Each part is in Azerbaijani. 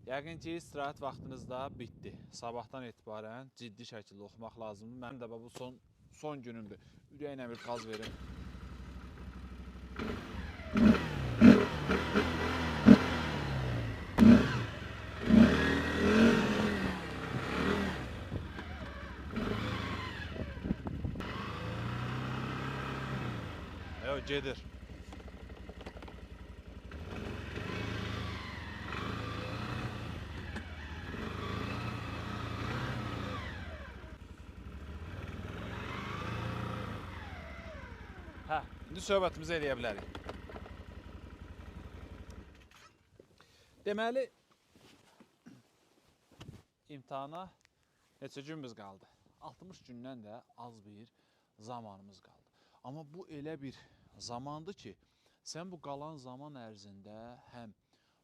Yəqin ki, istirahət vaxtınız da bitdi. Sabahdan etibarən ciddi şəkildə oxumaq lazımdır. Mənim də bu son günümdür. Ürəyinə bir qaz verin. Yox, gedir. Hə, indi söhbətimizi eləyə bilərik. Deməli, imtahana neçə günümüz qaldı? 60 gündən də az bir zamanımız qaldı. Amma bu elə bir zamandır ki, sən bu qalan zaman ərzində həm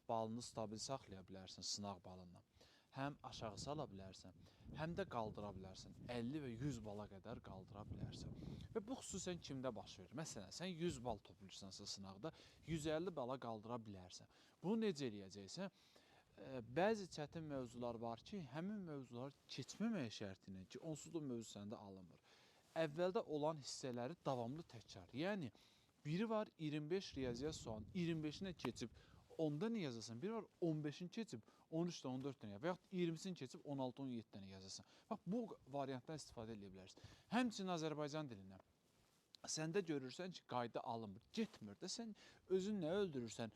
balını stabil saxlaya bilərsən sınaq balından, həm aşağı sala bilərsən, həm də qaldıra bilərsən. 50 və 100 bala qədər qaldıra bilərsən. Və bu xüsusən kimdə baş verir? Məsələn, sən 100 bal toplayırsansa sınaqda, 150 bala qaldıra bilərsən. Bunu necə eləyəcəksən? Bəzi çətin mövzular var ki, həmin mövzuları keçməmək şərti ilə ki, onsuz da mövzu səndə alınmır. Əvvəldə olan hissələri davamlı təkrar. Yəni, biri var 25 riyaziyyat sualının 25-ini keçib 10-da nə yazasan, biri var 15-ini keçib 13-də 14 dənə və yaxud 20-sini keçib 16-17 dənə yazasan. Bax, bu variantdan istifadə edə bilərsiniz. Həmçinin Azərbaycan dilindən. Səndə görürsən ki, qayda alınmır, getmir də. Sən özün nə öldürürsən,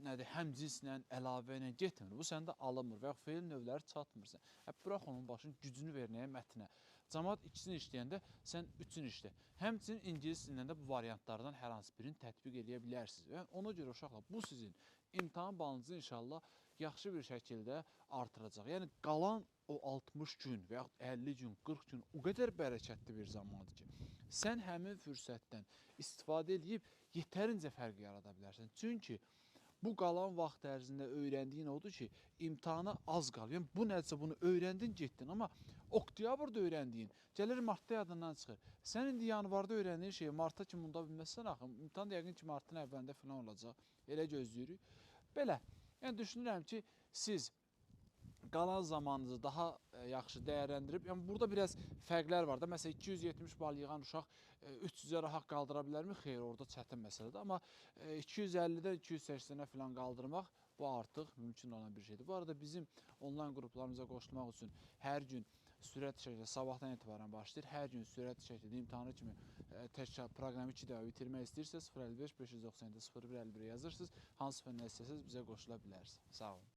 nədir, həmcinslə, əlavə ilə getmir. Bu səndə alınmır və yaxud feil növləri çatmırsan. Bırax onun başının gücünü verməyə mətnə. Camaat ikisini işləyəndə sən üçünü işlə. Həmçinin ingilis dilindən də bu variantlardan hər hansı birini tətbiq eləyə bilərsiniz. Yəni, ona görə uşaqlar, bu sizin imtahan balınızı inşallah yaxşı bir şəkildə artıracaq. Yəni, qalan o 60 gün və yaxud 50 gün, 40 gün o qədər bərəkətli bir zamandır ki, sən həmin fürsətdən istifadə edib yetərincə fərq yarada bilərsən. Çünki bu qalan vaxt ərzində öyrəndiyin odur ki, imtahana az qalır. Yəni, bu nədirsə bunu öyrəndin, getdin, amma oktyabrda öyrəndiyin gəlir martda yadından çıxır. Sən indi yanvarda öyrəndiyin şeyi marta kimi bunda bilməzsən axı. İmtahan da yəqin ki, martın əvvəlində falan olacaq. Elə gözləyirik. Belə, yəni düşünürəm ki, siz qalan zamanınızı daha yaxşı dəyərləndirib, yəni burada biraz fərqlər var da. Məsələn, 270 bal yığan uşaq 300-ə rahat qaldıra bilərmi? Xeyr, orada çətin məsələdir. Amma 250-dən 280-ə falan qaldırmaq bu artıq mümkün olan bir şeydir. Bu arada bizim onlayn qruplarımıza qoşulmaq üçün hər gün sürət şəkildə sabahdan etibarən başlayır. Hər gün sürət şəkildə imtahanı kimi təkrar proqramı 2 dəfə bitirmək istəyirsiniz, 055 597 01 51 yazırsınız. Hansı fəndən istəsəniz bizə qoşula bilərsiniz. Sağ olun.